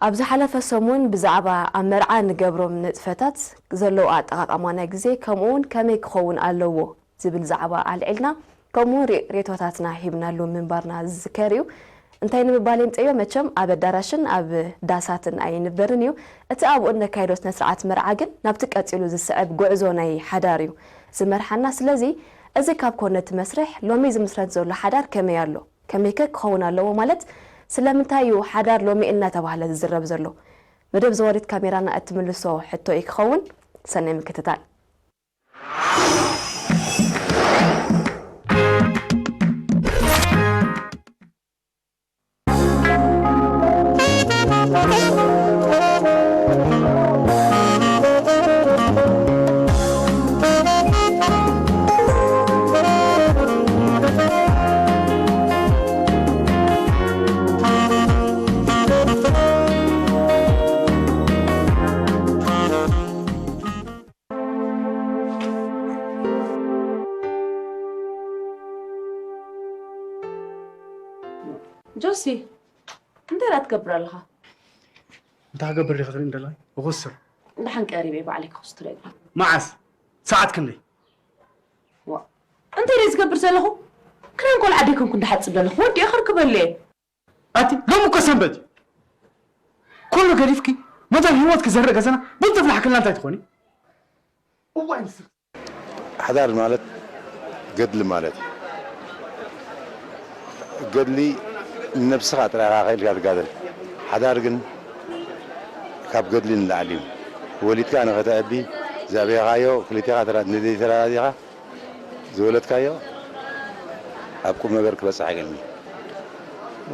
ኣብ ዝሓለፈ ሰሙን ብዛዕባ ኣብ መርዓ ንገብሮም ንጥፈታት ዘለዎ ኣጠቓቕማ ናይ ግዜ፣ ከምኡውን ከመይ ክኸውን ኣለዎ ዝብል ዛዕባ ኣልዒልና፣ ከምኡውን ሪ-፣ ሬቶታትና ሂብናሉ ምንባርና ዝዝከር እዩ። እንታይ ንምባል የምጽእዮ? መቸም ኣብ ኣዳራሽን ኣብ ዳሳትን ኣይንበርን እዩ። እቲ ኣብኡ እነካይዶ ስነ ስርዓት መርዓ ግን ናብቲ ቀጺሉ ዝስዕብ ጉዕዞ ናይ ሓዳር እዩ ዝመርሓና። ስለዚ እዚ ካብ ኮነ እቲ መስርሕ፣ ሎሚ ዝምስረት ዘሎ ሓዳር ከመይ ኣሎ? ከመይከ ክኸውን ኣለዎ? ማለት ስለምንታይ እዩ ሓዳር ሎሚ እናተባህለ ዝዝረብ ዘሎ? መደብ ዘዋሪት ካሜራና እትምልሶ ሕቶ እዩ ክኸውን። ሰናይ ምክትታል። ጆሲ፣ እንታይ ደኣ ትገብር ኣለኻ? እንታይ ክገብር ዲኺ ትሪእኒ ዘለኺ? እኹስር። ደሓን ቀሪበ ባዕለይ ክኹስትሮ እየ። መዓስ? ሰዓት ክንደይ? ዋ፣ እንታይ ደኣ ዝገብር ዘለኹ? ክዳን ቆልዓ ደይ ኮንኩ እንዳሓጽብ ዘለኹ? ወዲኤ ከርክበሉ እየ። ኣቲ፣ ሎሚ እኮ ሰንበት እዩ። ኩሉ ገዲፍኪ፣ መታን ህይወት ክዘርእ ገዛና ቡን ተፍላሕክልና እንታይ ትኾኒ? እዋይ ንስኺ። ሓዳር ማለት ገድሊ ማለት እዩ። ገድሊ ንነብስኻ ጥራይ ኢኻ ከይልካ ትጋደል። ሓዳር ግን ካብ ገድሊ ንላዕሊ እዩ። ወሊድካ ንኸተዕቢ፣ ዘዕበኻዮ፣ ክልቴኻ ተራ-፣ ንዘይተረዳዲኻ ዝወለድካዮ ኣብ ቁም ነገር ክበጽሕ ኣይክእልን እዩ።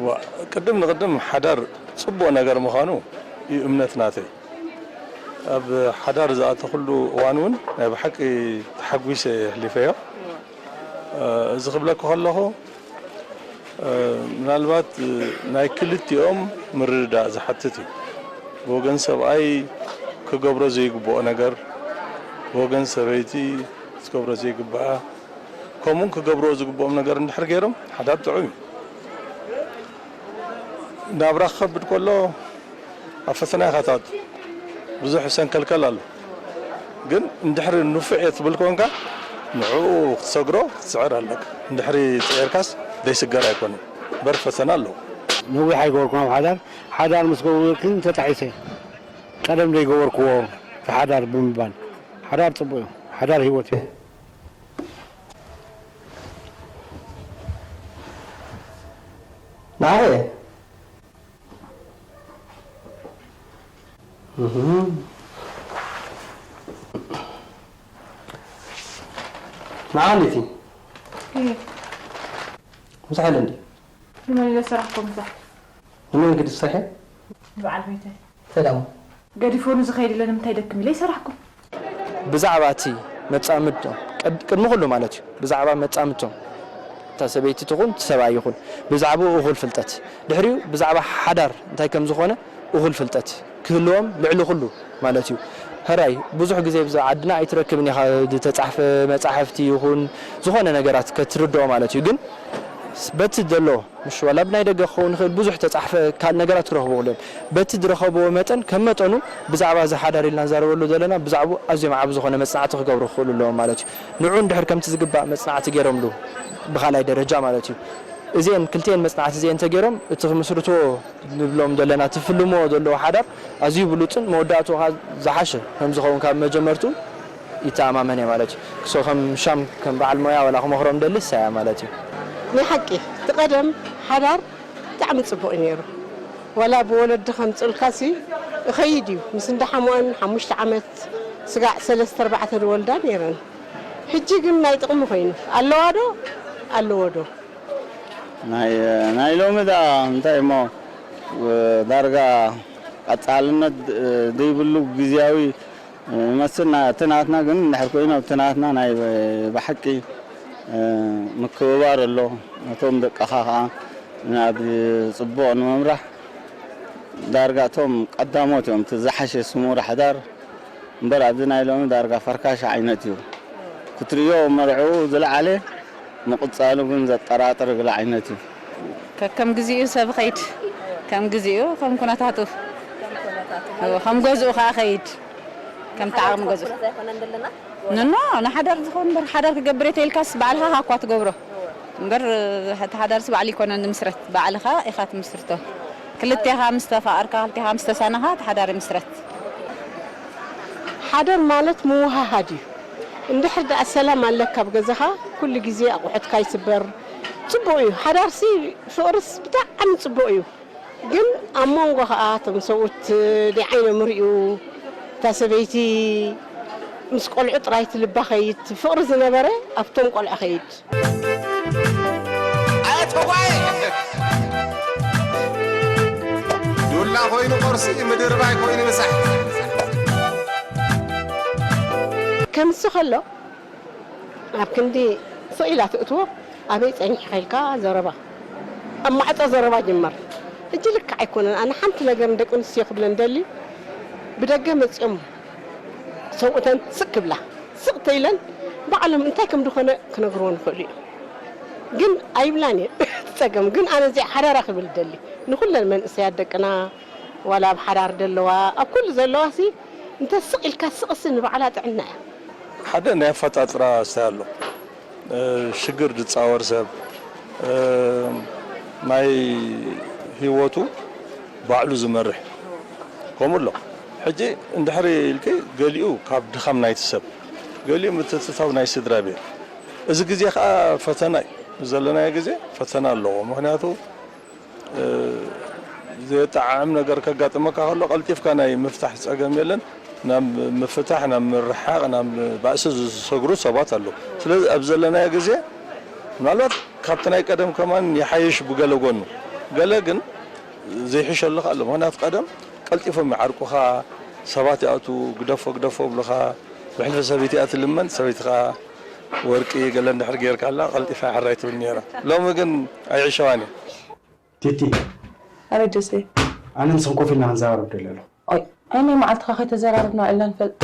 ዋ፣ ቅድም ንቅድም ሓዳር ጽቡቕ ነገር ምዃኑ እዩ እምነት ናተይ። ኣብ ሓዳር ዝኣተኹሉ እዋን እውን ናይ ብሓቂ ተሓጒሰ የሕሊፈዮ። እ፣ እዚ ክብለኩ ከለኹ፣ እ፣ ምናልባት፣ እ፣ ናይ ክልቲኦም ምርድዳእ ዝሓትት እዩ። ብወገን ሰብኣይ ክገብሮ ዘይግብኦ ነገር፣ ብወገን ሰበይቲ ክትገብሮ ዘይግብኣ፣ ከምኡውን ክገብርዎ ዝግብኦም ነገር እንድሕር ገይሮም፣ ሓዳር ጥዑም እዩ። ናብራ ክኸብድ ከሎ ኣብ ፈተና ኢኻ ትኣቱ። ብዙሕ ሰንከልከል ኣሎ። ግን እንድሕሪ ንፉዕ እየ ትብል ኮንካ፣ ንዕኡ ክትሰግሮ ክትስዕር ኣለካ። እንድሕሪ ጽዒርካስ ዘይስገር ኣይኮነን። እምበር ፈተና ኣለዎ። ነዊሕ ኣይገበርኩን ኣብ ሓዳር። ሓዳር ምስ ገበርኩ ግን ተጣዒሰ። ቀደም ዘይገበርክዎ እቲ ሓዳር ብምባል። ሓዳር ጽቡቕ እዩ። ሓዳር ህይወት እዩ። ንዓኸ? እህ። ንዓ እንዴቲ? እህ። ምሳሕ ኢለ እንዴ? ንመን ኢለ ሰራሕኮ ምሳሕ? ንመን ግዲ ትሰርሒ? ንበዓል ቤተይ። ሰላም። ገዲፎ ንዝኸይድ ኢለ ንምንታይ ደክም ኢለ ይሰራሕኩም? ብዛዕባ እቲ መጻምድቶም፣ ቅድ-፣ ቅድሚ ኩሉ ማለት እዩ፣ ብዛዕባ መጻምድቶም፣ እታ ሰበይቲ ትኹን፣ እቲ ሰብኣይ ይኹን፣ ብዛዕባኡ እኹል ፍልጠት። ድሕሪኡ ብዛዕባ ሓዳር እንታይ ከም ዝኾነ እኹል ፍልጠት ክህልዎም ልዕሊ ኩሉ ማለት እዩ። ሕራይ ብዙሕ ግዜ ብዛ ዓድና ኣይትረክብን ኢኻ፣ ዝተጻሕፈ መጻሕፍቲ ይኹን ዝኾነ ነገራት ከትርድኦ ማለት እዩ። ግን በቲ ዘሎ፣ ምሽ ዋላ ብናይ ደገ ክኸውን ይኽእል፣ ብዙሕ ተጻሕፈ ካልእ ነገራት ክረኽቡ ይኽእሉ እዮም። በቲ ዝረኸብዎ መጠን፣ ከም መጠኑ ብዛዕባ እዚ ሓዳር ኢልና ንዛረበሉ ዘለና፣ ብዛዕባኡ ኣዝዮም ዓቢ ዝኾነ መጽናዕቲ ክገብሩ ክኽእሉ ኣለዎም ማለት እዩ። ንዑ እንድሕር ከምቲ ዝግባእ መጽናዕቲ ገይሮምሉ፣ ብኻልኣይ ደረጃ ማለት እዩ። እዚአን ክልቲአን መጽናዕቲ እዚአን እንተገይሮም፣ እቲ ክምስርትዎ ንብሎም ዘለና፣ ትፍልምዎ ዘለዉ ሓዳር ኣዝዩ ብሉጽን መወዳእትኡ ከኣ ዝሓሸ ከም ዝኸውን ካብ መጀመርትኡ ይተኣማመን እየ ማለት እዩ። ክሶ ከም ሻም ከም በዓል ሞያ ዋላ ክመኽሮም ደሊ እሳ እያ ማለት እዩ። ናይ ሓቂ እቲ ቀደም ሓዳር ብጣዕሚ ጽቡቕ እዩ ነይሩ። ዋላ ብወለዲ ከምጽኡልካሲ እኸይድ እዩ። ምስ እንዳ ሓሙኣን ሓሙሽተ ዓመት ስጋዕ ሰለስተ ኣርባዕተ ዝወልዳ ነይረን። ሕጂ ግን ናይ ጥቕሚ ኮይኑ ኣለዋ ዶ? ኣለዎ ዶ? ናይ፣ ናይ ሎሚ ደኣ እንታይ እሞ፣ ዳርጋ ቀጻልነት ዘይብሉ ግዝያዊ ይመስል። ና-፣ እቲ ናትና ግን እንድሕር ኮይኑ፣ ኣብቲ ናትና ናይ ብሓቂ ምክብባር ኣሎ። ነቶም ደቅኻ ኸዓ ናብ ጽቡቕ ንምምራሕ ዳርጋ እቶም ቀዳሞት እዮም። እቲ ዝሓሸ ስሙር ሓዳር እምበር ኣብዚ ናይ ሎሚ ዳርጋ ፈርካሽ ዓይነት እዩ። ክትርእዮ መርዕኡ ዝለዓለ ምቕጻሉ ግን ዘጠራጥር ገለ ዓይነት እዩ። ከከም ግዚኡ ሰብ ኸይድ፣ ከም ግዚኡ፣ ከም ኩነታቱ። ከም ገዝኡ ከኣ ኸይድ፣ ከምቲ ዓቕሚ ገዝኡ። ንኖ፣ ንሓዳር ዝኸውን እምበር፣ ሓዳር ክገብር እየ ተይልካስ ባዕልኻ እኳ ትገብሮ። እምበር፣ እቲ ሓዳርሲ ባዕሉ ይኮነን ዝምስረት፣ ባዕልኻ ኢኻ ትምስርቶ። ክልቴኻ ምስ ተፋቐርካ፣ ክልቴኻ ምስ ተሳነኻ፣ እቲ ሓዳር ይምስረት። ሓዳር ማለት ምውሃሃድ እዩ። እንድሕር ደኣ ሰላም ኣለካ ኣብ ገዛኻ፣ ኩሉ ግዜ ኣቑሑትካ ይስበር። ጽቡቕ እዩ። ሓዳርሲ ፍቕርስ ብጣዕሚ ጽቡቕ እዩ። ግን ኣብ መንጎ ኸኣ እቶም ሰብኡት ደዓይኖም ርእዩ፣ እታ ሰበይቲ ምስ ቆልዑ ጥራይ እቲ ልባ ኸይድ፣ ፍቕሪ ዝነበረ ኣብቶም ቆልዑ ኸይድ። ኣተዋይ ዱላ ኮይኑ ቁርሲ፣ ምድርባይ ኮይኑ ምሳሕ። ከምዚ ከሎ ኣብ ክንዲ ስቕ ኢላ ትእትዎ ኣበይ ጸኒሕኻ ኢልካ ዘረባ ኣብ ማዕጾ ዘረባ ጅመር። ሕጂ ልክዕ ኣይኮነን። ኣነ ሓንቲ ነገር ንደቂ ኣንስትዮ ክብለን ደሊ ብደገ መጺኦም ሰብኡተን ስቕ ክብላ ስቕ ተይለን ባዕሎም እንታይ ከም ዝኾነ ክነግርወን ይኽእሉ እዮም። ግን ኣይብላን እየን እቲ ጸገም። ግን ኣነ እዚኣ ሓዳራ ክብል ደሊ ንኹለን መንእሰያት ደቅና ዋላ ኣብ ሓዳር ደለዋ ኣብ ኩሉ ዘለዋ ሲ እንተ ስቕ ኢልካ ስቕሲ ንባዕላ ጥዕና እያ። ሓደ ናይ ኣፈጣጥራ ስታይ ኣሎ። ሽግር ዝፃወር ሰብ ናይ ህይወቱ ባዕሉ ዝመርሕ ከምኡ ኣሎ። ሕጂ እንድሕሪ ኢልኪ ገሊኡ ካብ ድኻም ናይቲ ሰብ ገሊኡ ምትእትታው ናይ ስድራ ቤት እዚ ግዜ ከዓ ፈተና እዩ። ዘለናዮ ግዜ ፈተና ኣለዎ። ምክንያቱ ዘየጠዓዕም ነገር ከጋጥመካ ከሎ ቀልጢፍካ ናይ ምፍታሕ ፀገም የለን። ናብ ምፍታሕ ናብ ምርሓቕ ናብ ባእሲ ዝሰግሩ ሰባት ኣለዉ። ስለዚ ኣብ ዘለናዮ ግዜ ምናልባት ካብቲ ናይ ቀደም ከማን ይሓይሽ ብገለ ጎኑ፣ ገለ ግን ዘይሕሸሉ ከ ኣሎ። ምክንያቱ ቀደም ቀልጢፎም ይዓርቁኻ፣ ሰባት ይኣትዉ ግደፎ ግደፎ ይብሉኻ። ብሕልፊ ሰበይቲ እያ ትልመን፣ ሰበይቲ ከኣ ወርቂ ገለ እንድሕር ጌርካላ ቀልጢፋ ሕራይ ትብል ነይራ። ሎሚ ግን ኣይዕሸዋን እየ። ቲቲ፣ ኣረ ጀሰይ፣ ኣነ ንስኺ ኮፍ ኢልና ክንዘራረብ ደሊ ኣለኹ። ኦይ፣ ኣይ ናይ መዓልትኻ ከይተዘራረብና ኢልና ንፈልጥ።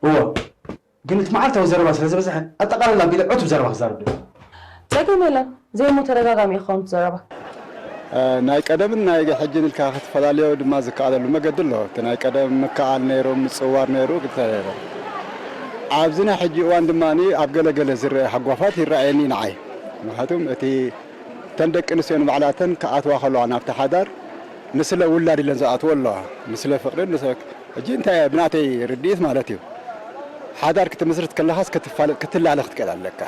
እወ፣ ግን እቲ መዓልታዊ ዘረባ ስለ ዝበዝሐ ኣጠቓልላ ኣቢለ ዕቱብ ዘረባ ክዛረብ ደሊ። ጸገም የለን፣ ዘይሞ ተደጋጋሚ እዩ ክኸውን እቲ ዘረባ። ናይ ቀደምን ናይ ሕጅን ኢልካ ክትፈላልዮ ድማ ዝከኣለሉ መገዲ ኣሎ። እቲ ናይ ቀደም ምክኣል ነይሩ፣ ምጽዋር ነይሩ፣ ክልተ ነይሩ። ኣብዚ ናይ ሕጂ እዋን ድማ ኣብ ገለ ገለ ዝረአ ሃጓፋት ይረኣየኒ ንዓይ። ምኽንያቱም እቲ እተን ደቂ ኣንስትዮ ንባዕላተን ክኣትዋ ከለዋ ናብቲ ሓዳር ንስለ ውላድ ኢለን ዝኣትዎ ኣለዋ። ንስለ ፍቕሪ፣ ንስለ ሕጂ እንታይ እየ ብናተይ ርድኢት ማለት እዩ። ሓዳር ክትምስርት ከለኻስ ክትፋለጥ ክትላለ ክትክእል ኣለካ።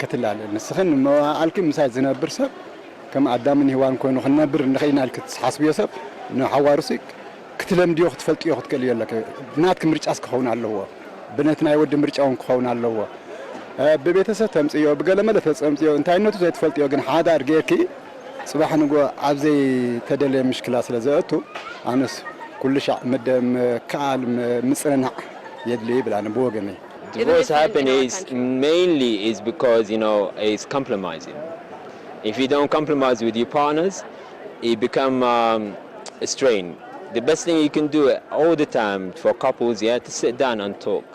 ክትላለ ንስኽን መዋኣልኪ ምሳይ ዝነብር ሰብ ከም ኣዳምን ሄዋን ኮይኑ ክንነብር ንኽእል ኢና ኢልኪ ትሓስብዮ ሰብ ንሓዋሩሲ ክትለምድዮ ክትፈልጥዮ ክትክእልዮ ኣለኪ። ብናትኪ ምርጫስ ክኸውን ኣለዎ። ብነቲ ናይ ወዲ ምርጫ እውን ክኸውን ኣለዎ። ብቤተሰብ ተምፅዮ ብገለመለ ተፀምፅዮ እንታይነቱ ዘይትፈልጥዮ ግን ሓዳር ጌርኪ ፅባሕ ንጎ ኣብ ዘይተደለየ ምሽክላ ስለ ዘእቱ ኣነስ ኩሉ ሻዕ ምደ ምክኣል ምፅንናዕ የድሊ ይብል ኣነ ብወገነይ። Divorce happen is mainly is because you know it's compromising. If you don't compromise with your partners, it become um, a strain. The best thing you can do all the time for couples, yeah, to sit down and talk.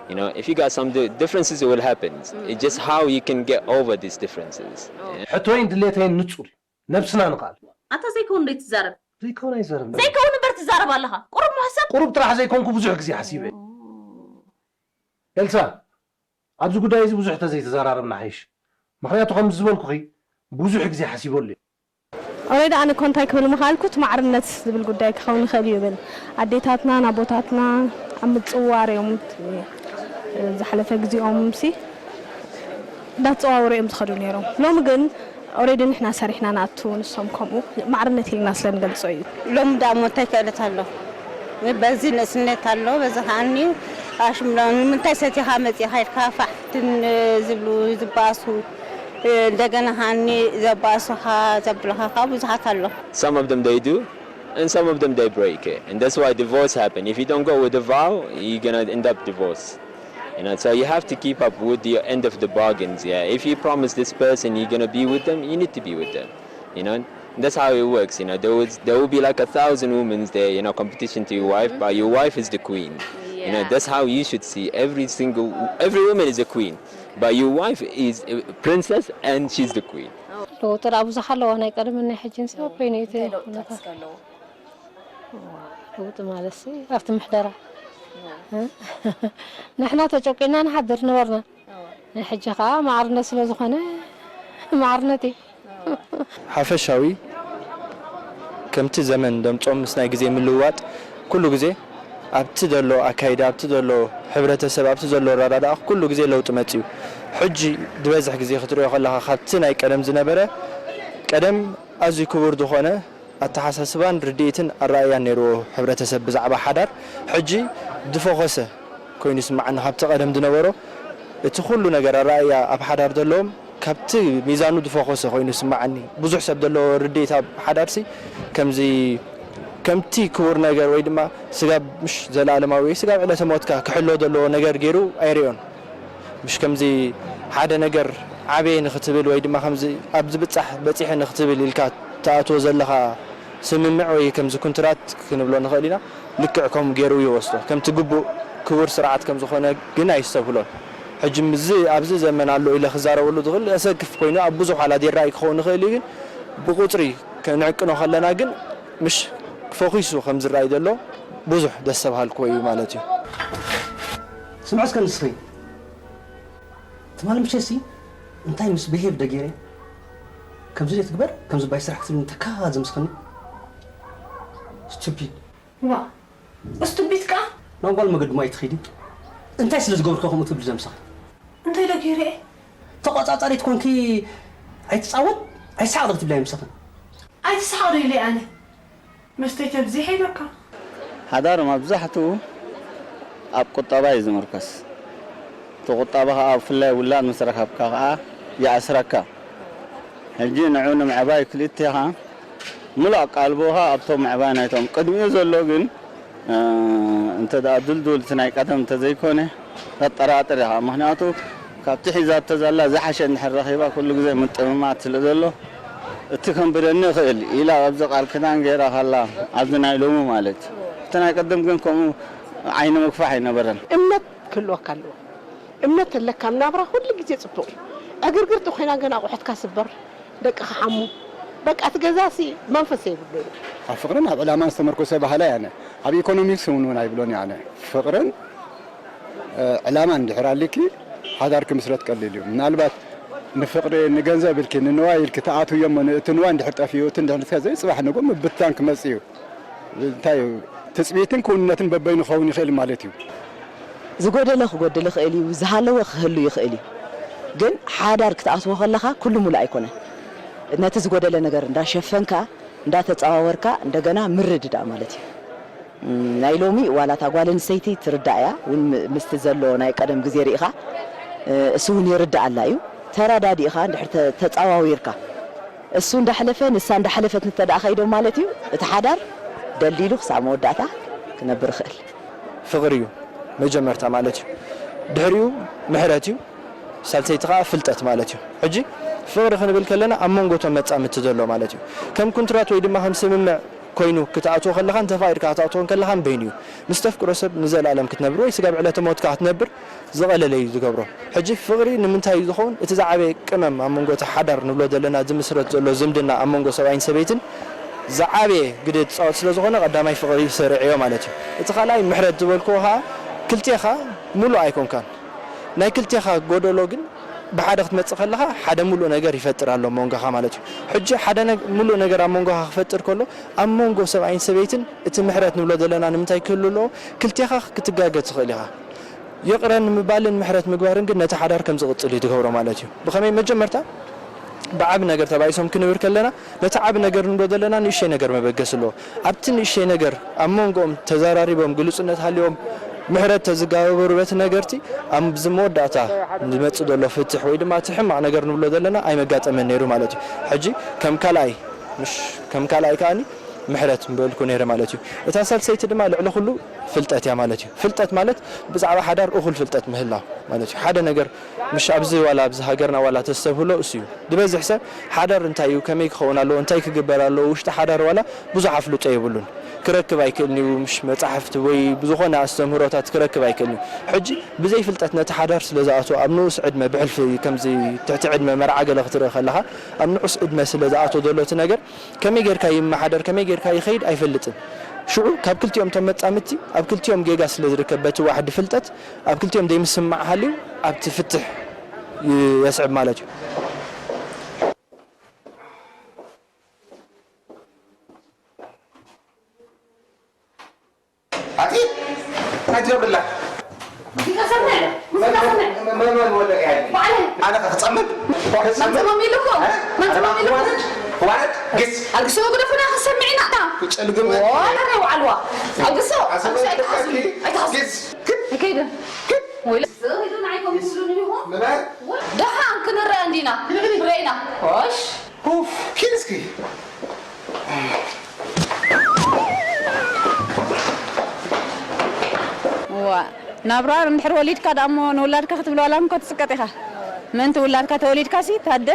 You know, if you got some di- differences, it will happen. It's just how you can get over these differences. Yeah. ሕቶይን ድሌተይን ንጹር እዩ። ነብስና ንኽኣል። ኣታ ዘይከውን ደይ ትዛረብ ዘይከውን ኣይዘረብ ዘይከውን እምበር ትዛረብ ኣለኻ ቁሩብ ምሕሰብ ቁሩብ ጥራሕ ዘይኮንኩ ብዙሕ ግዜ ሓሲበ እየ። ኤልሳ ኣብዚ ጉዳይ እዚ ብዙሕ ተዘይተዘራረብና ሓይሽ። ምኽንያቱ ከምዚ ዝበልኩኺ ብዙሕ ግዜ ሓሲበሉ እየ። Already ኣነ እኮ እንታይ ክብል ምኽኣልኩ እቲ ማዕርነት ዝብል ጉዳይ ክኸውን ይኽእል እዩ ይብል ኣዴታትና ናቦታትና ኣብ ምፅውዋር እዮም ዝሓለፈ ግዜኦም ሲ እንዳተፀዋወሩ እዮም ዝኸዱ ነይሮም ሎሚ ግን Already ንሕና ሰሪሕና ንኣቱ ንሶም ከምኡ ማዕርነት ኢልና ስለ ንገልፆ እዩ። ሎሚ ደኣ እሞ እንታይ ክእለት ኣሎ በዚ ንእስነት ኣሎ በዚ ከዓኒ ኣሽምሎ ንምንታይ ሰቲኻ መፂኻ ኢልካ ፋሕ ፍትን ዝብሉ ዝበኣሱ እንደገና ከዓኒ ዘባእሱኻ ዘብልኻ ካብ ብዙሓት ኣሎ። Some of them they do and some of them they break it and that's why divorce happen. If you don't go with the vow you're gonna end up divorce. You know, so you have to keep up with your end of the bargains. Yeah, if you promise this person you're gonna be with them, you need to be with them. You know, and that's how it works. You know, there was there will be like a thousand women there. You know, competition to your wife, but your wife is the queen. You know, that's how you should see every single every woman is a queen, but your wife is a princess and she's the queen. ዶክተር ኣብ ብዙሕ ኣለዋ ናይ ቀደምን ናይ ሕጅን ሰብ በይነይቲ እንታይ ለውጥታት ኩነታት እስከ ኣለዎ? ለውጢ ማለትሲ ኣብቲ ምሕደራ ንሕና ተጨቂና ንሓድር ነበርና። ናይ ሕጂ ከኣ ማዕርነት ስለ ዝኾነ ማዕርነት እዩ። ሓፈሻዊ ከምቲ ዘመን ደምጾም ምስ ናይ ግዜ ምልውዋጥ ኩሉ ግዜ ኣብቲ ዘሎ ኣካይዳ፣ ኣብቲ ዘሎ ሕብረተሰብ፣ ኣብቲ ዘሎ ኣረዳድኣ ኩሉ ግዜ ለውጢ መጺኡ። ሕጂ ዝበዝሕ ግዜ ክትሪኦ ከለኻ ካብቲ ናይ ቀደም ዝነበረ፣ ቀደም ኣዝዩ ክቡር ዝኾነ ኣተሓሳስባን ርድኢትን ኣረኣእያን ነይርዎ ሕብረተሰብ ብዛዕባ ሓዳር። ሕጂ ዝፈኾሰ ኮይኑ ይስምዓኒ ካብቲ ቀደም ዝነበሮ። እቲ ኩሉ ነገር ኣረኣእያ ኣብ ሓዳር ዘለዎም ካብቲ ሚዛኑ ዝፈኾሰ ኮይኑ ይስምዓኒ። ብዙሕ ሰብ ዘለዎ ርድኢት ኣብ ሓዳርሲ ከምዚ ከምቲ ክቡር ነገር ወይ ድማ ስጋብ ምሽ ዘለኣለማዊ ወይ ስጋብ ዕለተ ሞትካ ክሕሎ ዘለዎ ነገር ገይሩ ኣይርእዮን። ምሽ ከምዚ ሓደ ነገር ዓበየ ንኽትብል ወይ ድማ ከምዚ ኣብ ዝብጻሕ በጺሐ ንኽትብል ኢልካ ትኣትዎ ዘለኻ ስምምዕ ወይ ከምዚ ኩንትራት ክንብሎ ንኽእል ኢና። ልክዕ ከምኡ ገይሩ ይወስዶ። ከምቲ ግቡእ ክቡር ስርዓት ከም ዝኾነ ግን ኣይስተብህሎን። ሕጂ ምዚ ኣብዚ ዘመን ኣሎ ኢለ ክዛረበሉ ዝኽእል ኣሰክፍ ኮይኑ ኣብ ብዙሕ ዋላ ዴራይ ክኸውን ይኽእል እዩ፣ ግን ብቁጽሪ ክንዕቅኖ ከለና ግን ምሽ ፈኺሱ ከም ዝረኣይ ዘሎ ብዙሕ ደስ ተባሃልክዎ እዩ ማለት እዩ። ስምዐ እስከ ንስኺ፣ ትማሊ ምሸትሲ እንታይ ምስ ብሄብ ደጌረ ከምዚ ዘይትግበር፣ ከምዚ ባይ ስራሕ ክትብልኒ ተካ ዘምስኽኒ። ስቱፒድ። ዋ፣ ስቱፒድ ከኣ? ናብ ጓል መገድሞ ኣይትኺዲ። እንታይ ስለ ዝገብርካ ከምኡ ትብሊ ዘምስኺ? እንታይ ዶ ገይረ እየ? ተቖጻጻሪት ኮንኪ ኣይትጻወት፣ ኣይሰሓቕ ዶ ክትብሊ ኣይምስኽን? ኣይትሰሓቕ ዶ ኢለ ኣነ? መስተይ ተብዚሐ ኢለካ። ሓዳር መብዛሕትኡ ኣብ ቁጠባ እዩ ዝምርኮስ። እቲ ቁጠባ ኸዓ ብፍላይ ውላድ ምስ ረኸብካ ኸዓ ይኣስረካ። ሕጂ ንዑ ንምዕባይ ክልቴኻ ምሉእ ኣቃልቦኻ ኣብቶም ምዕባይ ናይቶም ቅድሚኡ ዘሎ ግን፣ እ፣ እንተ ደኣ ድልዱል እቲ ናይ ቀደም እንተ ዘይኮነ፣ ተጠራጥር ኢኻ። ምኽንያቱ ካብቲ ሒዛቶ ዘላ ዝሓሸ እንድሕር ረኺባ ኩሉ ግዜ ምጥምማት ስለ ዘሎ፣ እቲ ከንብረኒ ይኽእል ኢላ ኣብዚ ቃል ክዳን ገይራ ኸላ፣ ኣብዚ ናይ ሎሚ ማለት እዩ። እቲ ናይ ቀደም ግን ከምኡ ዓይኒ ምግፋሕ ኣይነበረን። እምነት ክህልወካ ኣለዎ። እምነት ተለካ፣ ኣብ ናብራ ኩሉ ግዜ ጽቡቕ እዩ። ዕግርግር ተኾይና ግን ኣቑሑትካ ስበር፣ ደቅኻ ሓሙ። በቃ፣ እቲ ገዛሲ መንፈስ የብሉን። ኣብ ፍቕርን ኣብ ዕላማን ዝተመርኮሰ ባህሊ ኣነ ኣብ ኢኮኖሚክስ እውን እውን ኣይብሎን እየ ኣነ። ፍቕርን፣ እ፣ ዕላማን እንድሕር ኣሊኪ፣ ሓዳር ክምስረት ቀሊል እዩ። ምናልባት ንፍቕሪ፣ ንገንዘብ ኢልኪ፣ ንንዋይ ኢልኪ ትኣትውዮ እሞ፣ እቲ ንዋይ እንድሕር ጠፊኡ፣ እቲ እንድሕር ዘይጽባሕ ንግሆ ምብትታን ክመጽእ እዩ። እንታይ እዩ? ትጽቢትን ክውንነትን በበይኑ ክኸውን ይኽእል ማለት እዩ። ዝጎደለ ክጎድል ይኽእል እዩ፣ ዝሃለወ ክህሉ ይኽእል እዩ። ግን ሓዳር ክትኣትዎ ከለኻ ኩሉ ሙሉእ ኣይኮነን። ነቲ ዝጎደለ ነገር እንዳሸፈንካ፣ እንዳተጸዋወርካ፣ እንደገና ምርድዳእ ማለት እዩ። እም፣ ናይ ሎሚ ዋላ እታ ጓል ኣንስተይቲ ትርዳእ እያ፣ እውን ም-፣ ምስቲ ዘሎ ናይ ቀደም ግዜ ርኢኻ፣ እ፣ እሱ እውን ይርዳኣላ እዩ። ተረዳዲእኻ እንድሕር ተ-፣ ተጸዋዊርካ፣ እሱ እንዳሕለፈ ንሳ እንዳሕለፈት እንተ ደኣ ከይዶም ማለት እዩ፣ እቲ ሓዳር ደልዲሉ ክሳብ መወዳእታ ክነብር ይኽእል። ፍቕሪ እዩ መጀመርታ ማለት እዩ። ድሕሪኡ ምሕረት እዩ፣ ሳልሰይቲ ኸዓ ፍልጠት ማለት እዩ። ሕጂ ፍቕሪ ክንብል ከለና ኣብ መንጎ እቶም መጻምድቲ ዘሎ ማለት እዩ። ከም ኩንትራት ወይ ድማ ከም ስምምዕ ኮይኑ ክትኣትዎ ከለኻን ተፋቒርካ ክትኣትዎ ከለኻን በይኑ እዩ። ምስ ተፍቅሮ ሰብ ንዘለኣለም ክትነብር ወይ ስጋብ ዕለተ ሞትካ ክትነብር ዝቐለለ እዩ ዝገብሮ። ሕጂ ፍቕሪ ንምንታይ እዩ ዝኸውን? እቲ ዝዓበየ ቅመም ኣብ መንጎ እቲ ሓዳር ንብሎ ዘለና ዝምስረት ዘሎ ዝምድና ኣብ መንጎ ሰብኣይን ሰበይትን ዝዓበየ ግደ ዝጻወት ስለ ዝኾነ ቀዳማይ ፍቕሪ ሰሪዐዮ ማለት እዩ። እቲ ካልኣይ ምሕረት ዝበልክዎ ኸዓ ክልቴኻ ሙሉእ ኣይኮንካን። ናይ ክልቴኻ ጎደሎ ግን ብሓደ ክትመጽእ ከለኻ ሓደ ሙሉእ ነገር ይፈጥር ኣሎ ኣብ መንጎኻ ማለት እዩ። ሕጂ ሓደ ነግ-፣ ሙሉእ ነገር ኣብ መንጎኻ ክፈጥር ከሎ ኣብ መንጎ ሰብኣይን ሰበይትን እቲ ምሕረት ንብሎ ዘለና ንምንታይ ክህሉ ኣለዎ? ክልቴኻ ክትጋገ ትኽእል ኢኻ። ይቕረ ንምባልን ምሕረት ምግባርን ግን ነቲ ሓዳር ከም ዝቕጽል እዩ ዝገብሮ ማለት እዩ። ብኸመይ? መጀመርታ ብዓቢ ነገር ተባኢሶም ክንብል ከለና ነቲ ዓቢ ነገር ንብሎ ዘለና ንእሽተይ ነገር መበገሲ ኣለዎ። ኣብቲ ንእሽተይ ነገር ኣብ መንጎኦም ተዘራሪቦም ግሉጽነት ሃልዮም ምሕረት ተዝጋበሩ በቲ ነገርቲ ኣብዚ መወዳእታ ዝመጽእ ዘሎ ፍትሕ ወይ ድማ እቲ ሕማቕ ነገር ንብሎ ዘለና ኣይመጋጠመን ነይሩ ማለት እዩ። ሕጂ ከም ካልኣይ፣ ምሽ፣ ከም ካልኣይ ከኣኒ ምሕረት ምበልኩ ነይረ ማለት እዩ። እታ ሳልሰይቲ ድማ ልዕሊ ኩሉ ፍልጠት እያ ማለት እዩ። ፍልጠት ማለት ብዛዕባ ሓዳር እኹል ፍልጠት ምህላው ማለት እዩ። ሓደ ነገር ምሽ ኣብዚ ዋላ ኣብዚ ሃገርና ዋላ ተስተብህሎ እሱ እዩ። ዝበዝሕ ሰብ ሓዳር እንታይ እዩ፣ ከመይ ክኸውን ኣለዎ፣ እንታይ ክግበር ኣለዎ፣ ውሽጢ ሓዳር ዋላ ብዙሕ ኣፍልጦ የብሉን። ክረክብ ኣይክእልን እዩ፣ ምሽ መጻሕፍቲ ወይ ብዝኾነ ኣስተምህሮታት ክረክብ ኣይክእልን እዩ። ሕጂ ብዘይ ፍልጠት ነቲ ሓዳር ስለ ዝኣትዎ ኣብ ንኡስ ዕድመ ብሕልፊ ከምዚ ትሕቲ ዕድመ መርዓ ገለ ክትርኢ ከለኻ ኣብ ንኡስ ዕድመ ስለ ዝኣትዎ ዘሎ እቲ ነገር ከመይ ጌርካ ይመሓደር፣ ከመይ ጌርካ ይኸይድ ኣይፈልጥን። ሽዑ ካብ ክልቲኦም እቶም መጻምድቲ ኣብ ክልቲኦም ጌጋ ስለ ዝርከብ በቲ ዋሕዲ ፍልጠት ኣብ ክልቲኦም ዘይምስምማዕ ሃልዩ ኣብቲ ፍትሕ ይ- የስዕብ ማለት እዩ። ኣቲ እንታይ ትገብርላ? መን ወለቀ ያለ ኣነ ክጸምድ ክጸምድ መን ትመም ኢልኩም? መን ትመም ኢልኩም? ዋረድ ግስ ኣልግስዎ ግደፉና ክሰምዕና። ጨልግም ዋላ ናይ ዋዕልዋ ኣልግስዎ ኣይትሓዙ ግስ ኣይከይድን ወይለ ስኢዱ ንዓይኮም ትብሉኒ ኢኹም። ደሓን ክንረአ እንዲና ርኢና ሽ ኡፍ ኪድ እስኪ እዋ ናብራ እንድሕር ወሊድካ ደኣ እሞ ንውላድካ ክትብል ዋላ እኮ ትፅቀጥ ኢኻ። ምእንቲ ውላድካ ተወሊድካ ሲ ታደ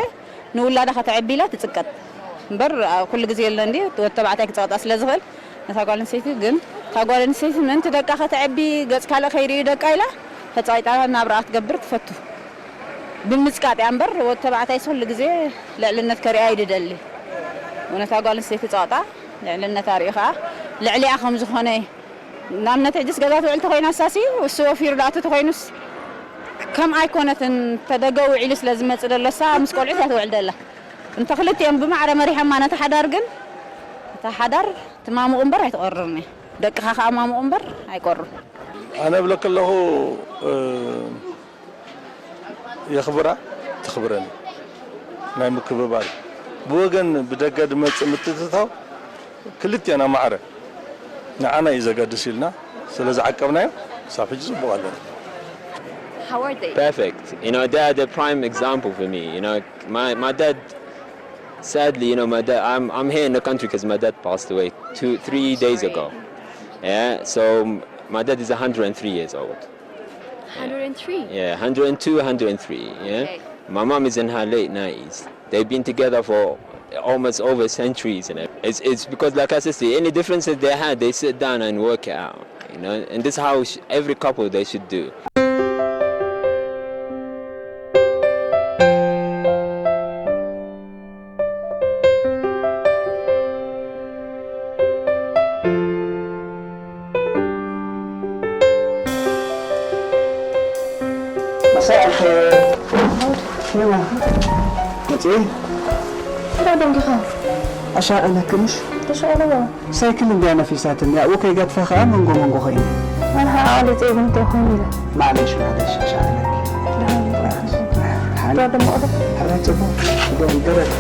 ንውላዳ ከተዕቢ ኢላ ትፅቀጥ እምበር ኩሉ ግዜ የለ እንዲ ወዲ ተባዕታይ ክፀቕጣ ስለ ዝኽእል ነታ ጓል ኣንስተይቲ ግን እታ ጓል ኣንስተይቲ ምእንቲ ደቃ ከተዕቢ ገፅ ካልእ ከይርእዩ ደቃ ኢላ ተፃይጣ ናብራ ክትገብር ትፈቱ። ብምጽቃጥ እያ እምበር ወዲ ተባዕታይስ ኩሉ ግዜ ልዕልነት ከሪኣ እዩ ዝደሊ። እውነታ ጓል ኣንስተይቲ ጸቕጣ ልዕልነታ ሪኡ ከኣ ልዕሊኣ ከም ዝኾነ እዩ። ንኣብነት ሕጅስ ገዛ ትውዕል ተኾይና እሳሲ እሱ ወፊሩ ዳኣቱ ተኾይኑስ ከም ኣይኮነትን ተደገ ውዒሉ ስለ ዝመጽእ ደሎ እሳ ምስ ቆልዑት እያ ትውዕል ደላ። እንተ ክልቲኦም ብማዕረ መሪሖማ ነታ ሓዳር ግን እታ ሓዳር ትማሙቕ እምበር ኣይትቆርርን እያ። ደቅኻ ከኣ ማሙቕ እምበር ኣይቆርሩ። ኣነ እብለኪ ኣለኹ የኽብራ ትኽብረኒ ናይ ምክብባር እዩ። ብወገን ብደገ ዝመፅእ ምትእትታው ክልቲኣና ማዕረ ንዓና እዩ ዘገድስ ኢልና ስለ ዝዓቀብናዮ ክሳብ ሕጂ ፅቡቕ ኣለና። Perfect. You know, they're the prime example for me. You know, my, my dad, sadly, you know, my dad, I'm, I'm here in the country because my dad passed away two, three days ago. Yeah, so my dad is one hundred three years old. one hundred three? Yeah, one hundred two, one hundred three. Yeah. Okay. My mom is in her late nineties. They've been together for almost over centuries, and it's, it's because, like I said, any differences they had, they sit down and work it out. You know, and this is how sh- every couple they should do. مساء الخير. يلا. متي؟ ዶ ደንጊኻ أشاء لك مش؟ ተሻእለዎ ሳይክል እንዲያ ነፊሳትኒ ኣብኡ ከይገድፋ ከዓ መንጎ መንጎ ኮይኑ ኣርሓ ዓሊ ጸይጉም እንታይ ኮይኑ ኢለ معليش معليش أشاء لك ዶ ደሞ ዶ ሕራይ ጽቡቕ ደረግ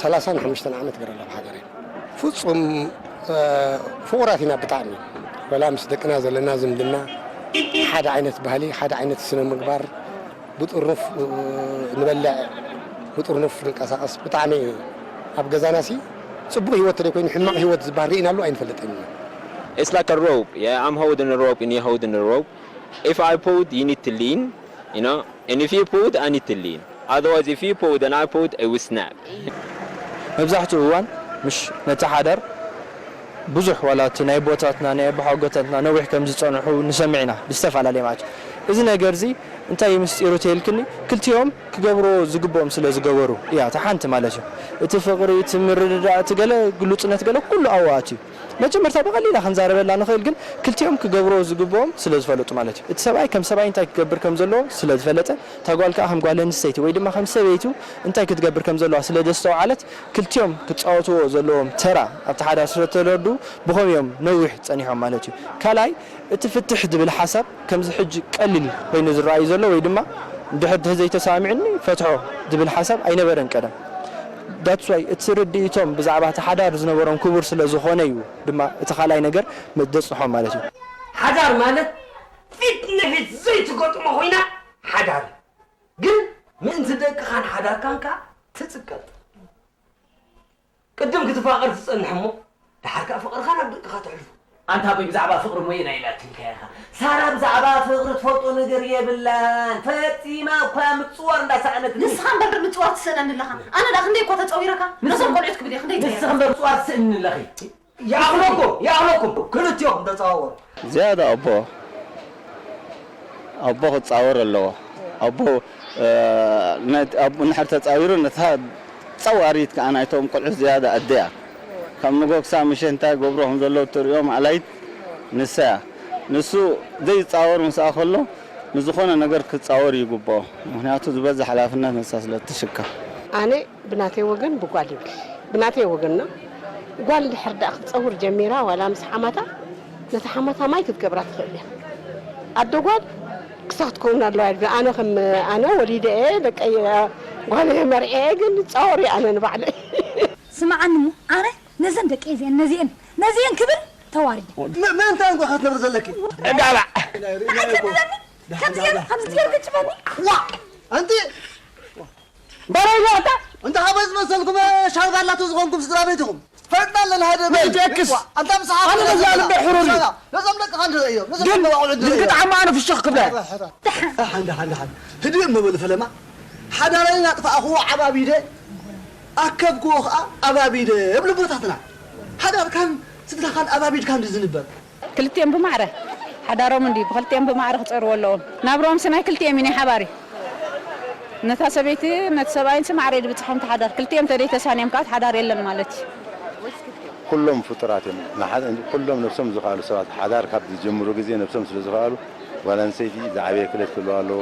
ሰላሳን ሓሙሽተን ዓመት ገረ ኣለኹ ሓዳር ፍጹም ፍቑራት ኢና ብጣዕሚ ወላ ምስ ደቅና ዘለና ዝምድና ሓደ ዓይነት ባህሊ ሓደ ዓይነት ስነ ምግባር ብጥርኑፍ ንበልዕ ብጥርኑፍ ንንቀሳቐስ ብጣዕሚ ኣብ ገዛና ሲ ጽቡቕ ህይወት ተደይኮይኑ ሕማቕ ህይወት ዝበሃል ርኢናሉ ኣይንፈልጥን ኢና It's like a rope. Yeah, I'm holding a rope and you're holding a rope. If I pulled, you need to lean, you know. And if you pulled, I need to lean. Otherwise, if you pulled and I pulled, it would snap. መብዛሕትኡ እዋን ምሽ ነቲ ሓዳር ብዙሕ ዋላ እቲ ናይ ኣቦታትና ናይ ኣቦሓጎታትና ነዊሕ ከም ዝፀንሑ ንሰምዕ ኢና ብዝተፈላለየ ማለት እዩ። እዚ ነገር እዚ እንታይ እዩ ምስጢሩ ተይልክኒ ክልቲኦም ክገብርዎ ዝግብኦም ስለ ዝገበሩ እያ እታ ሓንቲ ማለት እዩ። እቲ ፍቕሪ እቲ ምርድዳእ እቲ ገለ ግሉፅነት ገለ ኩሉ ኣብኡ ኣትዩ። መጀመርታ ብቐሊላ ክንዛረበላ ንኽእል ግን ክልቲኦም ክገብርዎ ዝግብኦም ስለ ዝፈለጡ ማለት እዩ። እቲ ሰብኣይ ከም ሰብኣይ እንታይ ክገብር ከም ዘለዎ ስለ ዝፈለጠ እታ ጓል ከዓ ከም ጓል ኣንስተይቲ ወይ ድማ ከም ሰበይቱ እንታይ ክትገብር ከም ዘለዋ ስለ ዘስተውዓለት ክልቲኦም ክፃወትዎ ዘለዎም ተራ ኣብቲ ሓዳር ስለ ተረድኡ ብኸምኡ እዮም ነዊሕ ፀኒሖም ማለት እዩ። ካልኣይ እቲ ፍትሕ ዝብል ሓሳብ ከምዚ ሕጂ ቀሊል ኮይኑ ዝረኣይ ዘሎ ወይ ድማ እንድሕር ድህ ዘይተሰማሚዕኒ ፈትሖ ዝብል ሓሳብ ኣይነበረን ቀደም። That's why እቲ ርድኢቶም ብዛዕባ እቲ ሓዳር ዝነበሮም ክቡር ስለ ዝኾነ እዩ ድማ እቲ ካልኣይ ነገር ዘጽንሖም ማለት እዩ። ሓዳር ማለት ፊት ንፊት ዘይትገጥሞ ኮይና ሓዳር ግን ምእንቲ ደቅኻን ሓዳርካን ከኣ ትጽቀጥ። ቅድም ክትፋቐር ትጸንሕ እሞ ደሓር ከኣ ፍቕርኻ ናብ ደቅኻ ተሕልፎ። ኣንታ ኣቦይ ብዛዕባ ፍቕሪ ሞየና ኢላትልካ ኢኻ። ሳራ ብዛዕባ ፍቕሪ ትፈልጦ ነገር የብላን። ፈጺማ እኳ ምጽዋር እንዳሰኣነትኒ። ንስኻ እምበር ምጽዋር ትስእነኒ ኣለኻ። ኣነ ደኣ ክንደይ እኳ ተጸዊረካ ነዞም ቆልዑት ክብል እየ ክንደይ ንስኺ እምበር ምጽዋር ትስእንኒ ኣለኺ። ይኣኽለኩም ይኣኽለኩም ክልቲኦም ተጻወሩ። ዝያዳ ኣቦ ኣቦ ክጻወር ኣለዎ። ኣቦ እ፣ ነቲ ኣቦ እንድሕር ተጻዊሩ፣ ነታ ጸዋሪት ከኣ ናይቶም ቆልዑት ዝያዳ ኣደ እያ። ካብ ንጎ ክሳብ ምሸት እንታይ ገብሩ ከም ዘለዉ እትርእዮም ኣላይት ንሳ እያ። ንሱ ዘይጻወር ምስኣ ከሎ፣ ንዝኾነ ነገር ክጻወር ይግብኦ። ምኽንያቱ ዝበዝሕ ሓላፍነት ንሳ ስለ እትሽከም። ኣነ ብናተይ ወገን ብጓል ይብል። ብናተይ ወገን ነው። ጓል እንድሕር ደኣ ክትጸውር ጀሚራ፣ ዋላ ምስ ሓማታ፣ ነታ ሓማታ ማይ ክትገብራ ትኽእል እያ። ኣደ ጓል ክሳብ ትከውን ኣለዋ ኢሉ፣ ኣነ ከም ኣነ ወሊደ እየ፣ ደቀይ፣ ጓለይ መርዐ እየ፣ ግን ጻወር እየ ኣነ ንባዕለይ። ስምዓኒ እሞ፣ ኣነ ነዘን ደቂ እዚአን፣ ነዚአን፣ ነዚአን ክብል ተዋሪደ። ም-፣ ምእንታን ጓ ክትነብር ዘለኪ? ዕጋባ። ንዓይ ከምዘኒ፣ ከምዚ ገይሩ፣ ከምዚ ገይሩ ክጭበኒ። ዋ! ኣንቲ ባረይ ዋጣ! እንተ ሓበዝ መሰልኩም ሻርባ ኣላቶ ዝኾንኩም ስድራ ቤትኹም። ፈጥና ኣለና፣ ሃደ በል። ምእንቲ ኤክስ። ዋ፣ ኣንታ ምሳሓ ኣነ ነዛ ልበይ ሕሩር እዩ። ነዞም ደቅኻ ንርእዮም፣ ነዞም ግን ደቂ ቆልዑ ግን ንርእዮም። ክጥዓማ ኣነ ፍሽኽ ክብላ። ሕራ፣ ሕራ። ደሓን፣ ደሓን፣ ደሓን። ህድእ እሞ በሉ ፈለማ። ሓዳረይ ኣጥፋእኽዎ ዓባቢደ፣ ኣከብክዎ ኸኣ ኣባቢደ፣ እብሉ ኣቦታትና። ሓዳርካን ስድራኻን ኣባቢድካ እንዲ ዝንበር። ክልቲኦም ብማዕረ ሓዳሮም እንድዩ፣ ብክልቲኦም ብማዕረ ክጸርዎ ኣለዎም። ናብርኦምሲ ናይ ክልቲኦም እዩ፣ ናይ ሓባር እዩ። ነታ ሰበይቲ ነቲ ሰብኣይንሲ ማዕረ እዩ ዝብጽሖም እቲ ሓዳር። ክልቲኦም ተደይተሳንዮም ከኣ እቲ ሓዳር የለን ማለት እዩ። ኩሎም ፍጡራት እዮም። ንሓ-፣ ኩሎም ነብሶም ዝኸኣሉ ሰባት፣ ሓዳር ካብ ዝጀምሩ ግዜ ነብሶም ስለ ዝኸኣሉ፣ ጓል ኣንስተይቲ ዝዓበየ ክእለት ክህልዋ ኣለዎ።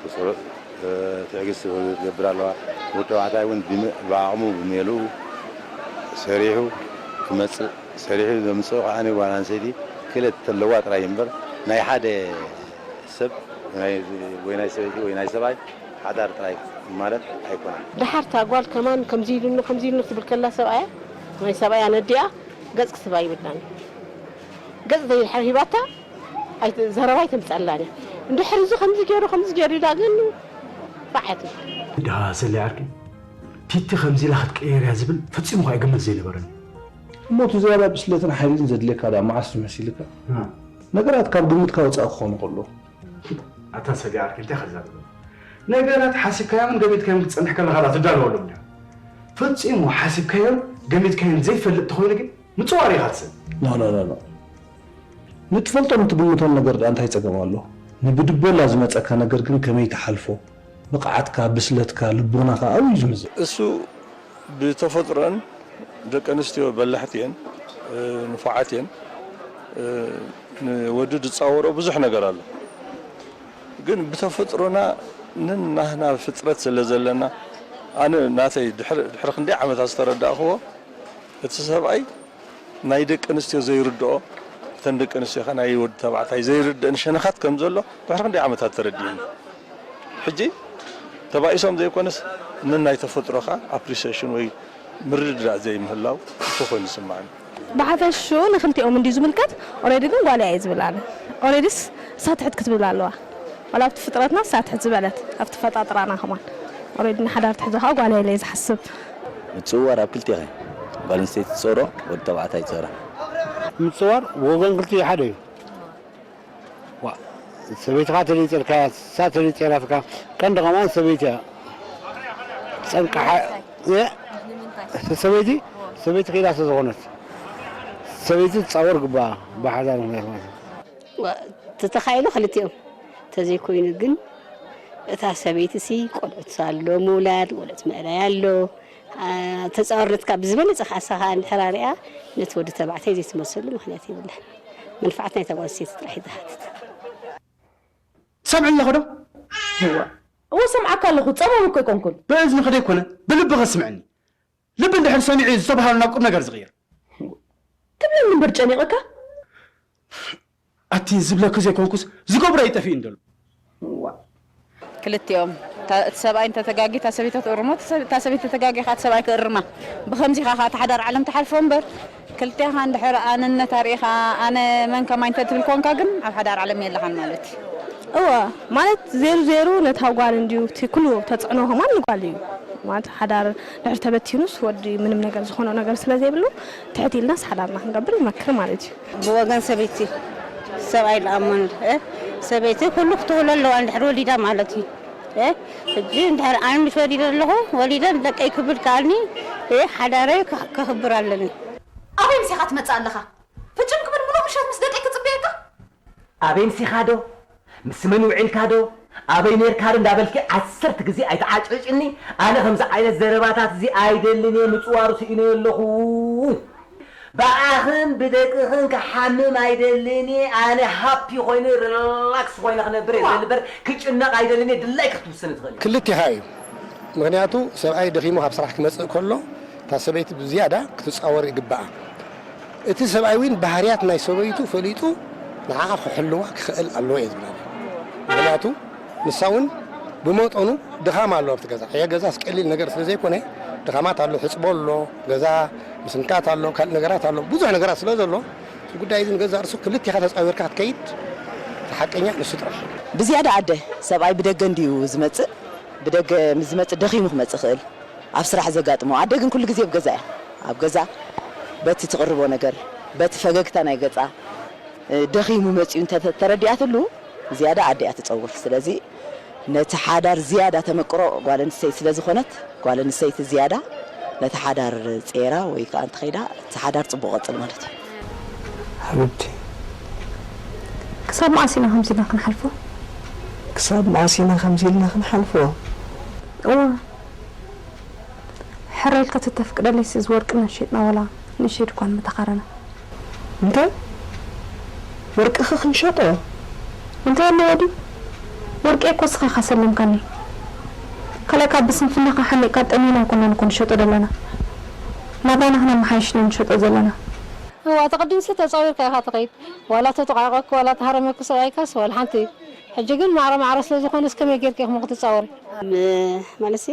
ብስሩዕ፣ እ፣ ትዕግስቲ ክትገብር ኣለዋ። ወዲ ተባዕታይ እውን ብመ-፣ ብዓቕሙ ብሜልኡ ሰሪሑ ክመጽእ፣ ሰሪሑ ዘምጽኦ ከኣ ጓል ኣንስተይቲ ክእለት ተለዋ ጥራይ እምበር፣ ናይ ሓደ ሰብ ናይ፣ ወይ ናይ ሰበይቲ ወይ ናይ ሰብኣይ ሓዳር ጥራይ ማለት ኣይኮነን። ደሓር እታ ጓል ከማን ከምዚ ኢሉኒ፣ ከምዚ ኢሉኒ ክትብል ከላ ሰብኣያ፣ ናይ ሰብኣያ ነዲኣ ገጽ ክትህባ ይብላን። ገጽ ዘይድሕር ሂባታ፣ ኣይ-፣ ዘረባ ኣይተምጽኣላን እያ። እንድሕር እዚ ከምዚ ገይሩ፣ ከምዚ ገይሩ ኢላ ግን ባዕያት። ድሃ ሰሊ ዓርኪ፣ ቲቲ ከምዚ ኢላ ክትቀየር እያ ዝብል ፈጺሙ እኳ ይግምት ዘይነበረኒ። እሞ እቲ ዝያዳ ብስለትን ሓይልን ዘድልየካ ደኣ መዓስ እዩ መሲልካ? እ። ነገራት ካብ ግምትካ ወጻኢ ክኾኑ ከለዉ። ኣታ ሰሊ ዓርኪ፣ እንታይ ከዛርብ? ነገራት ሓሲብካዮምን ገሚትካዮምን ክትጸንሕ ከለኻ ደኣ ትዳለወሎም ዲኻ? ፈጺሙ ሓሲብካዮን ገሚትካዮን ዘይትፈልጥ እንተኾይኑ ግን ምጽዋር ኢኻ ትስእን። ኖ፣ ኖ፣ ኖ፣ ኖ። ንትፈልጦን ንትግምቶን ነገር ደኣ እንታይ ጸገም ኣሎ? ንብድበላ ዝመጸካ ነገር ግን ከመይ ትሓልፎ? ብቕዓትካ፣ ብስለትካ፣ ልቦናኻ ኣብኡ እዩ ዝምዘን። እሱ ብተፈጥሮን ደቂ ኣንስትዮ በላሕቲ እየን፣ እ፣ ንፉዓት እየን። እ፣ ንወዲ ዝጻወሮ ብዙሕ ነገር ኣሎ። ግን ብተፈጥሮና ንናህና ፍጥረት ስለ ዘለና፣ ኣነ ናተይ ድሕሪ፣ ድሕሪ ክንደይ ዓመታት ዝተረዳእክዎ፣ እቲ ሰብኣይ ናይ ደቂ ኣንስትዮ ዘይርድኦ፣ እተን ደቂ ኣንስትዮ ከኣ ናይ ወዲ ተባዕታይ ዘይርድእን ሸነኻት ከም ዘሎ ድሕሪ ክንደይ ዓመታት ተረዲእኒ። ሕጂ ተባኢሶም ዘይኮነስ፣ ነናይ ተፈጥሮኻ ኣፕሪሲዬሽን ወይ ምርድዳእ ዘይምህላው እኮ ኮይኑ ይስምዓኒ። ብሓፈሽኡ ንክልቲኦም እንድዩ ዝምልከት። ኦሬዲ ግን ጓለይ እየ ዝብል ኣነ። ኦሬዲስ እሳ ትሕት ክትብል ኣለዋ። ዋላ ኣብቲ ፍጥረትና እሳ ትሕት ዝበለት፣ ኣብቲ ፈጣጥራና ከማን። ኦሬዲ ንሓዳር ትሕዞ ከዓ ጓለይ ኢለ እየ ዝሓስብ። ምጽውዋር ኣብ ክልቴኻ እዩ። ጓል ኣንስተይቲ ትጸሮ፣ ወዲ ተባዕታይ ይጸራ። ምጽዋር ወገን ክልቲኡ ሓደ እዩ። ዋ፣ ሰበይትኻ ተደይጸልካያ፣ እሳ ተደይጸላትካ፣ ቀንዲ ከማን ሰበይቲ እያ። ጸንቃሓ፣ እ? ሰበይቲ፣ ሰበይቲ ክኢላ ስለ ዝኾነት፣ ሰበይቲ ትጻወር ግባ ብሓዳር ምኽንያት ማለት እዩ። ዋ፣ ተተኻኢሉ ክልቲኦም፣ ተዘይኮይኑ ግን እታ ሰበይቲሲ ቆልዑት ኣሎ፣ ምውላድ፣ ቆልዑት ምእላይ ኣሎ። አ፣ ተጻዋርነትካ ብዝበለጸ ከኣ ንስኻ እንድሕር ኣርኣያ፣ ነቲ ወዲ ተባዕታይ ዘይትመሰሉ ምኽንያት የብላን። መንፍዓት ናይታ ጓል ኣንስተይቲ ጥራሕ እዩ ዝሓትት። ትሰምዕኒ ኣለኺ ዶ? እዋ፣ እወ፣ ሰምዓካ ኣለኹ። ጸማም እኮ ኣይኮንኩን። ብእዝንኺ ደይኮነ፣ ብልብኺ ስምዕኒ። ልቢ እንድሕር ሰሚዑ እዩ ዝተባህሎ ናብ ቁም ነገር ዝቕየር። ትብለኒ እምበር ጨኒቐካ? ኣቲ ዝብለኪ ዘይኮንኩስ ዝገብሮ ይጠፍእ እንደሎ። እዋ። ክልቲኦም፣ እታ፣ እቲ ሰብኣይ እንተተጋጊ እታ ሰበይቲ ክትእርሞ፣ እቲ ሰብ-፣ እታ ሰበይቲ ተተጋጊ ከኣ እቲ ሰብኣይ ክእርማ። ብኸምዚ ኢኻ ከኣ እቲ ሓዳር ዓለም ትሓልፎ እምበር፣ ክልቴኻ እንድሕር ኣነነት ኣርኢኻ፣ ኣነ መን ከማይ እንተ ትብል ኮንካ ግን ኣብ ሓዳር ዓለም የለኻን ማለት እዩ። እወ፣ ማለት ዜሩ ዜሩ ነታ ጓል እንድዩ፣ እቲ ኩሉ ተጽዕኖ ከማን ንጓል እዩ። ማለት ሓዳር ድሕር ተበቲኑስ ወዲ ምንም ነገር ዝኾኖ ነገር ስለ ዘይብሉ፣ ትሕት ኢልናስ ሓዳርና ክንገብር ይመክር ማለት እዩ። ብወገን ሰበይቲ፣ ሰብኣይ ዝኣምን፣ እ፣ ሰበይቲ ኩሉ ክትህሉ ኣለዋ እንድሕር ወሊዳ ማለት እዩ። እ፣ ሕጂ እንድሕር ኣነ ምሽ ወሊደ ኣለኹ፣ ወሊደ ንደቀይ ክብል ከኣልኒ፣ እ፣ ሓዳረይ ከ-፣ ከኽብር ኣለኒ። ኣበይ ምሲኻ ትመጽእ ኣለኻ? ፍጭም ክብል ምሉእ ምሸት ምስ ደቀይ ክጽበየካ? ኣበይ ምሲኻ ዶ? ምስ መን ውዒልካ ዶ? ኣበይ ኔርካ ዶ እንዳበልኪ ዓሰርተ ግዜ ኣይትዓጭጭኒ። ኣነ ከምዚ ዓይነት ዘረባታት እዚ ኣይደልን እየ፣ ምጽዋሩ ስኢነ ኣለኹ። ብኣኽን ብደቅኽን ክሓምም ኣይደልን እየ። ኣነ ሃፒ ኮይነ ሪላክስ ኮይነ ክነብር እየ ዝደሊ እምበር ክጭነቕ ኣይደልን እየ። ድላይኪ ክትውስኒ ትኽእሊ። ክልቲኻ እዩ። ምኽንያቱ ሰብኣይ ደኺሙ ካብ ስራሕ ክመጽእ ከሎ እታ ሰበይቲ ብዝያዳ ክትጻወር ይግብኣ። እቲ ሰብኣይ እውን ባህርያት ናይ ሰበይቱ ፈሊጡ ንዓኣ ክሕልዋ ክኽእል ኣለዎ እየ ዝብላ። ምኽንያቱ ንሳ እውን ብመጠኑ ድኻም ኣሎ ኣብቲ ገዛ። ይሄ ገዛስ ቀሊል ነገር ስለ ዘይኮነ ድኻማት ኣሎ፣ ሕጽቦ ኣሎ፣ ገዛ ምስንካት ኣሎ፣ ካልእ ነገራት ኣሎ፣ ብዙሕ ነገራት ስለ ዘሎ እቲ ጉዳይ እዚ ንገዛእ ርእሱ ክልቲኻ ተጻዊርካ ክትከይድ እቲ ሓቀኛ ንሱ ጥራሕ። ብዝያዳ ኣደ ሰብኣይ ብደገ እንድዩ ዝመጽእ፣ ብደገ ምስ ዝመጽእ ደኺሙ ክመጽእ ይኽእል። ኣብ ስራሕ ዘጋጥሞ። ኣደ ግን ኩሉ ግዜ ኣብ ገዛ እያ። ኣብ ገዛ በቲ ትቕርቦ ነገር፣ በቲ ፈገግታ ናይ ገጻ፣ እ፣ ደኺሙ መጺኡ እንተ ተረዲኣትሉ፣ ዝያዳ ኣደ እያ ትጸውር። ስለዚ ነቲ ሓዳር ዝያዳ ተመቅሮ ጓል ኣንስተይቲ ስለ ዝኾነት፣ ጓል ኣንስተይቲ ዝያዳ ነቲ ሓዳር ጼራ ወይ ከኣ እንተኸይዳ፣ እቲ ሓዳር ጽቡቕ ይቐጽል ማለት እዩ። ሓቢብቲ፣ ክሳብ መዓስ ኢና ከምዚ ኢልና ክንሓልፎ? ክሳብ መዓስ ኢና ከምዚ ኢልና ክንሓልፎ? እዋ፣ ሕራይ ኢልካ ተተፍቅደለይስ እዚ ወርቅና ሸጥና ዋላ ንእሽተይ ድኳን ምተኻረና። እንታይ? ወርቅኺ ክንሸጦ? እንታይ ኣለዎ ድዩ? ወርቂ እኮ እስኻ ኢኻ ሰሊምካኒ። ካልኣይ ካብ ብስንፍናኻ ሓሚቕካ ጠሚና ኣይኮናን እኮ ንሸጦ ዘለና። ናብራና ክነመሓይሽ ኢና ንሸጦ ዘለና። እዋ፣ እቲ ቅድምሲ ተጻዊርካ ኢኻ ትኸይድ። ዋላ ተጠቓቐኩ፣ ዋላ ተሃረመኩ ሰብኣይካስ ዋላ ሓንቲ። ሕጂ ግን ማዕረ ማዕረ ስለ ዝኾነስ ከመይ ጌርኪ ኢኹም ክትጻወሪ? ም-፣ ማለትሲ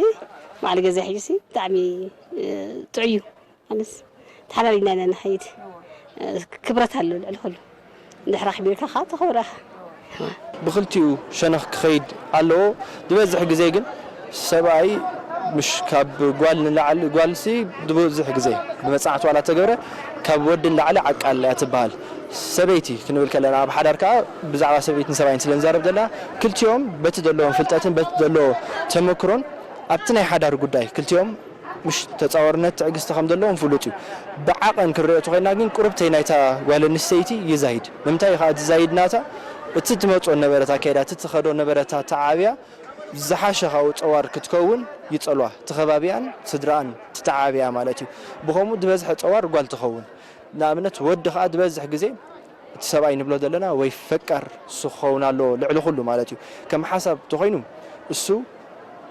በዓል ገዛ ሕጂሲ ብጣዕሚ፣ እ፣ ጥዑይ እዩ። ኣነስ ተሓላሊና ኢና ንኸይድ። እ፣ ክብረት ኣሎ ልዕሊ ኩሉ። እንድሕር ኣኽቢርካ ኸዓ ተኸብራ ኢኻ። ብኽልቲኡ ሸነኽ ክኸይድ ኣለዎ። ዝበዝሕ ግዜ ግን ሰብኣይ ምሽ ካብ ጓል ንላዕሊ፣ ጓልሲ ዝበዝሕ ግዜ ብመጽናዕቲ ዋላ ተገብረ ካብ ወዲ ንላዕሊ ዓቃል እያ ትበሃል። ሰበይቲ ክንብል ከለና ኣብ ሓዳር ከኣ ብዛዕባ ሰበይትን ሰብኣይን ስለ ንዛረብ ዘለና ክልቲኦም በቲ ዘለዎም ፍልጠትን በቲ ዘለዎ ተመክሮን ኣብቲ ናይ ሓዳር ጉዳይ ክልቲኦም ምሽ ተጻዋርነት ትዕግስቲ ከም ዘለዎም ፍሉጥ እዩ። ብዓቐን ክንሪኦ ተኾይና ግን ቁርብተይ ናይታ ጓል ኣንስተይቲ ይዛይድ። ንምንታይ እዩ ከኣ ዝዛይድ ናታ? እቲ ትመጾ ነበረት ኣካይዳ፣ እቲ ትኸዶ ነበረት ኣተዓብያ ዝሓሸ ካብኡ ጸዋር ክትከውን ይጸልዋ። እቲ ከባቢኣን ስድራኣን ትተዓብያ ማለት እዩ። ብኸምኡ ዝበዝሐ ጸዋር ጓል ትኸውን። ንኣብነት ወዲ ከኣ ዝበዝሕ ግዜ እቲ ሰብኣይ ንብሎ ዘለና ወይ ፈቃር እሱ ክኸውን ኣለዎ ልዕሊ ኩሉ ማለት እዩ። ከም ሓሳብ ተኾይኑ እሱ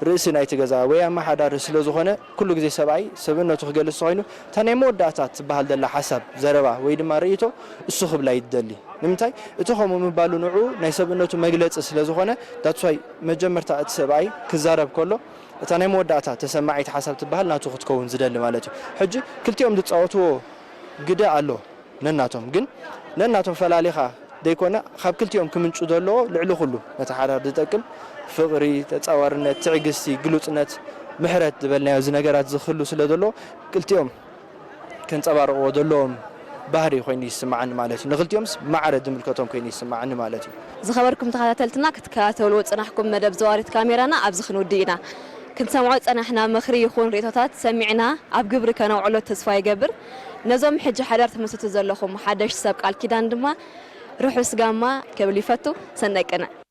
ርእሲ ናይቲ ገዛ ወይ ኣመሓዳሪ ስለ ዝኾነ ኩሉ ግዜ ሰብኣይ ሰብእነቱ ክገልጽ ተኾይኑ እታ ናይ መወዳእታ ትበሃል ዘላ ሓሳብ ዘረባ ወይ ድማ ርእይቶ እሱ ክብላ ይደሊ። ንምንታይ? እቲ ከምኡ ምባሉ ንዕኡ ናይ ሰብእነቱ መግለጺ ስለ ዝኾነ that's why መጀመርታ እቲ ሰብኣይ ክዛረብ ከሎ እታ ናይ መወዳእታ ተሰማዒት ሓሳብ ትበሃል ናቱ ክትከውን ዝደሊ ማለት እዩ። ሕጂ ክልቲኦም ዝጻወትዎ ግደ ኣሎ። ነናቶም ግን ነናቶም ፈላሊኻ ዘይኮነ ካብ ክልቲኦም ክምንጩ ዘለዎ ልዕሊ ኩሉ ነቲ ሓዳር ዝጠቅም ፍቕሪ፣ ተጻዋርነት፣ ትዕግስቲ፣ ግሉጽነት፣ ምሕረት ዝበልናዮ እዚ ነገራት ዝኽሉ ስለ ዘሎ ክልቲኦም ከንጸባርቕዎ ዘለዎም ባህሪ ኮይኑ ይስምዓኒ ማለት እዩ። ንክልቲኦምስ ማዕረ ዝምልከቶም ኮይኑ ይስምዓኒ ማለት እዩ። ዝኸበርኩም ተኸታተልትና ክትከታተልዎ ዝጸናሕኩም መደብ ዘዋሪት ካሜራና ኣብዚ ክንውድእ ኢና። ክንሰምዖ ዝጸናሕና ምኽሪ ይኹን ርእይቶታት ሰሚዕና ኣብ ግብሪ ከነውዕሎ ተስፋ ይገብር። ነዞም ሕጂ ሓዳር ትምስርቱ ዘለኹም ሓደሽቲ ሰብ ቃል ኪዳን ድማ ርሑስ ጋማ ክብል ይፈቱ። ሰናይ ቅነ።